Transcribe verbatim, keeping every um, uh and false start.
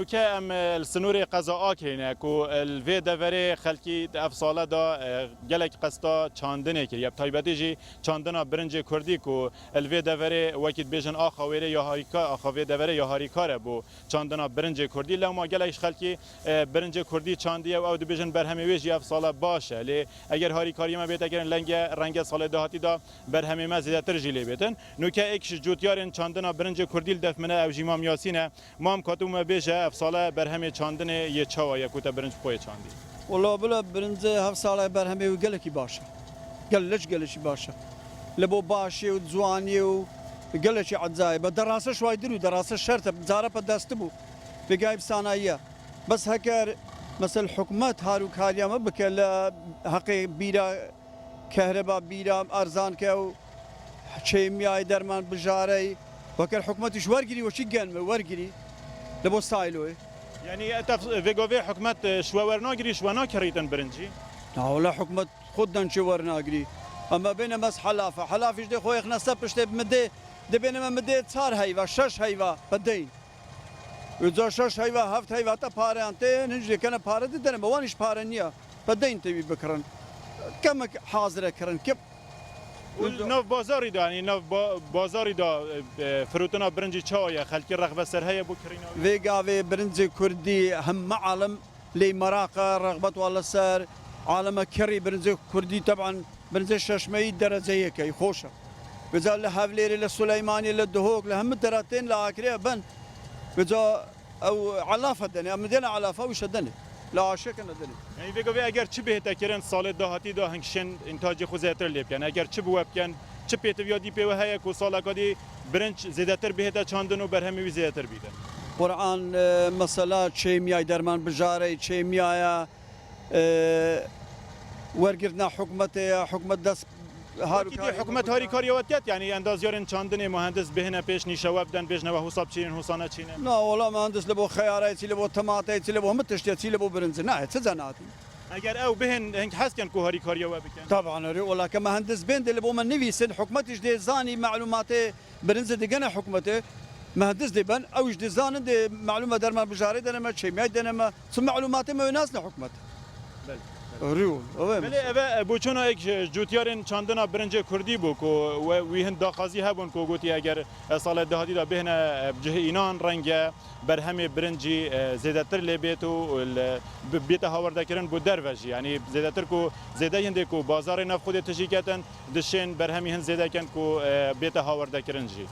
Nûke em, e, li sinûrê qeza Akê ne ku, e, li vê deverê xelkî di ev sale de, e, gelek qesta çandinê kiriye. Bi taybetî jî çandina birincê kurdî ku li vê deverê wekî dibêjin axa wêrê ya harîka-, axa vê deverê ya harîkar e bo çandina birincê kurdî. Lewma gelek ji xelkî, e, birincê kurdî çandiye û ew dibêjin berhemê wê jî ev sale baş e. Lê eger harîkariyê me bête kirin, lenge, renge salê dahatî de berhemê me zêdetir jî lê bêtin. Nûke êk ji cotyarên çandina birincê kurdî li def min e, ew jî Mam Yasîn e. Mam, ka tu me bêje, ev sale berhemê çandinê yê çawa ye ku te birinc bi xwe yê çandî? Wela bila birincê hev sale berhemê wî gelekî baş e. Gelek gelekî baş e. Li bo başê û ciwaniyê û gelekî ecayîb e. Derase şwaydir û derase şert e. Zare pe destî bû. Vêgayî bi sanayî ye. Bes heker, mesel, hikûmet harûkariya me bike li heqê bîra kehreba bîra erzan ke û çêmiyayê derman bijarey. Weker hikûmetî ji wergirî weçî gen me, wergirî. Li bo sayloyê. Yanî, e, tef-, vê govê hikûmet, e, ji we wernagirî, ji we nakerîtin birincî? Na, wela hikûmet xwe den çi wernagirî. Em bêne mes helafa. Helafî ji dê xwe yexne ser piştê midê, dibêne me midê çar heyva, şeş heyva, pedeyn. Uca şeş heyva, heft heyva te pareyan tê, hin jî kene pare didene me, wan îş pare niye. Pe deyn tevî bikirin. Kemek hazire kirin, kim? Û li nav bazarî de, yanî nav ba-, bazarî de, e, e, firotina birincî çawa ye? Xelkî rexbeser heye bo kirîna wî? Vê gavê birincê kurdî heme alim lê meraq e, rexbet wa li ser, alime kirî birincê kurdî, teban birincê şeşmeyî dereceyeke xweş e. Vêca li Hevlêrê, li Suleymaniyê, li Duhok, li hemî dera tên li Akrê ben. Vêca ew elafa denê, em dêne elafa wî şe denê. Li aşeke ne denê. Yanî vê govê eger çi bihête kirin, salê dahatî de hingşên întacê xwe zêdetir lê bikin. Eger çi bi we bikin, çi pêtiviya dî pê we heye ku saleka dî birinc zêdetir bihête çandin û berhemê wî zêdetir bîte? Quran, e, mesela çêmiyay derman bijarey, çêmiyaya, e, wergirtina hikûmetê ya, hikûmet dest Wekî dê harûkariyê hikûmet me harîkariya we ket, yanî endazyarên çandinê, muhendis bihêne pêş nîşe we biden, bêjne we husa biçînin, husa neçînin? Na, wela muhendis li bo xeyarayê çî, li bo temateyê çî, li bo hemî tiştê çî, li bo birincî nayê, çi zenatî. Eger ew bihên, hing hez ken ku harîkariya we bikin? Taban erê, wela ke muhendis bên dê li bo me nivîsin, hikûmetî jî dê zanî, melûmatê birincî digene hikûmetê, muhendis dê ben, ew jî dê zanin, dê melûme derman bijarê dene me, çêmiyay dene me, çi melûmatê me wê nasne hikûmet. Belê. Rû, ew e. Belê, eve, e, bo çona êk ji, ji cotyarên çandina birincê kurdî bû ku we, wî hin daxwazî hebûn ku gotî eger, e, salê dahatî de bihne, e, bi cih înan renge berhemê birincî, e, zêdetir lê bêt û li, bi, bête hawerdekirin bo derve jî. Yanî zêdetir ku zêde hin dê ku bazarê nav xwedê tijî ketin, dişên berhemî hin zêde ken ku, e, bête hawerdekirin jî.